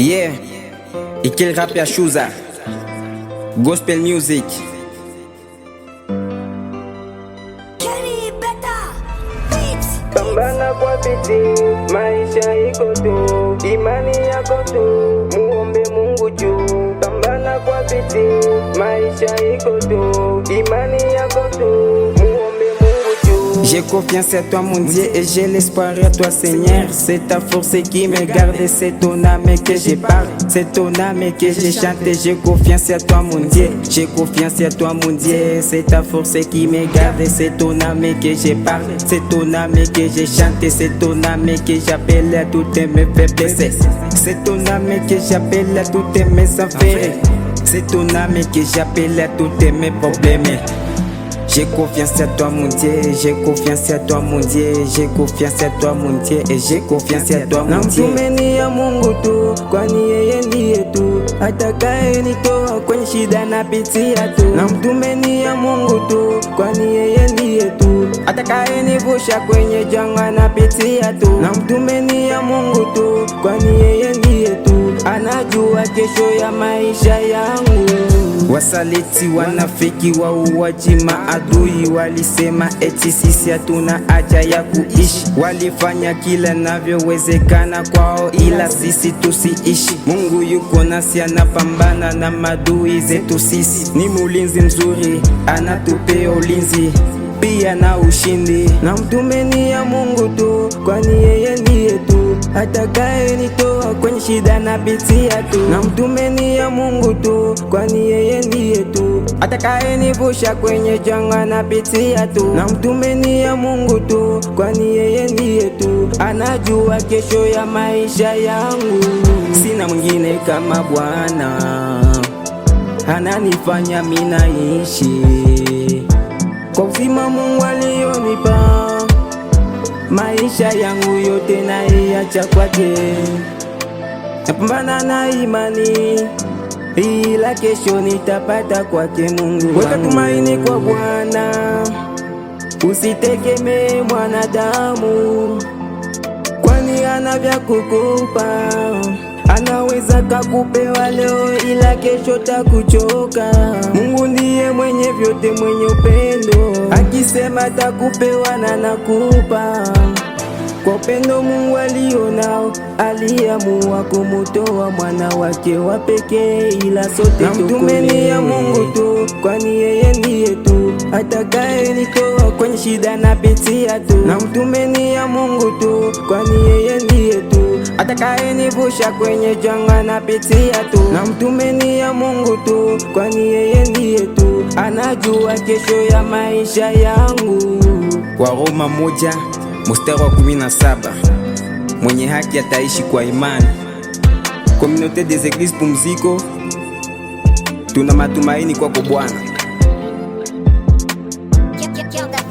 Yeah, Ikel rap ya Shuza Gospel music. Pambana kwa bidii, maisha iko tu, imani yako tu, muombe Mungu juu. Pambana kwa bidii, maisha iko tu, imani yako tu, muombe Mungu juu. J'ai confiance à toi, mon Dieu, et j'ai l'espoir à toi, Seigneur. C'est ta force qui me garde, c'est ton âme que je parle, c'est ton âme que je chante. J'ai confiance à toi, mon Dieu, j'ai confiance à toi, mon Dieu. C'est ta force qui me garde, c'est ton âme que je parle, c'est ton âme que je chante, c'est ton âme que j'appelle à toutes mes faiblesses. C'est ton âme que j'appelle à toutes mes affaires. C'est ton âme que j'appelle à toutes mes problèmes. J'ai confiance à toi, mon Dieu, j'ai confiance à toi, mon Dieu, j'ai confiance à toi, mon Dieu, et j'ai confiance à toi, mon Dieu. Namtumainia Mungu tu, kwani yeye ndiye tu atakayenitoa kwenye shida napitia tu. Namtumainia Mungu tu, kwani yeye ndiye tu atakayenivusha kwenye janga napitia tu. Namtumainia Mungu tu, kwani yeye ndiye tu anajua kesho ya maisha yangu. Wasaliti, wanafiki, wauaji, maadui walisema eti sisi hatuna haja ya kuishi. Walifanya kila navyowezekana kwao, ila sisi tusiishi. Mungu yuko nasi, anapambana na madui zetu sisi. Ni mulinzi mzuri, anatupea ulinzi pia na ushindi. Namtumainia Mungu tu, kwani yeye ndiye tu atakayenitoa kwenye shida napitia tu. Namtumainia Mungu tu, kwani yeye ndiye tu atakayenivusha kwenye janga napitia tu. Namtumainia Mungu tu, kwani yeye ndiye tu anajua kesho ya maisha yangu. Sina mwingine kama Bwana, ananifanya minaishi kwa uzima Mungu alionipa, maisha yangu yote naiacha kwake. Napambana na imani, ila kesho nitapata kwake Mungu. Weka tumaini kwa Bwana, usitegemee mwanadamu, kwani ana vya kukupa. Anaweza kakupewa leo, ila kesho takuchoka. Mungu ndiye mwenye vyote, mwenye upendo, akisema takupewa na nakupa. Kwa upendo Mungu alionao, aliamua kumutoa mwana wake wa pekee, ila sote Namtumainia Mungu tu, kwani yeye ndiye tu atakayenitoa kwenye shida napitia tu. Namtumainia Mungu tu, kwani yeye ndiye tu atakayenivusha kwenye janga napitia tu. Namtumainia Mungu tu, kwani yeye ndiye tu anajua kesho ya maisha yangu. Waroma 1 mstari wa 17, mwenye haki ataishi kwa imani. Communauté des Églises Pumziko, tuna matumaini kwako Bwana. Kill that.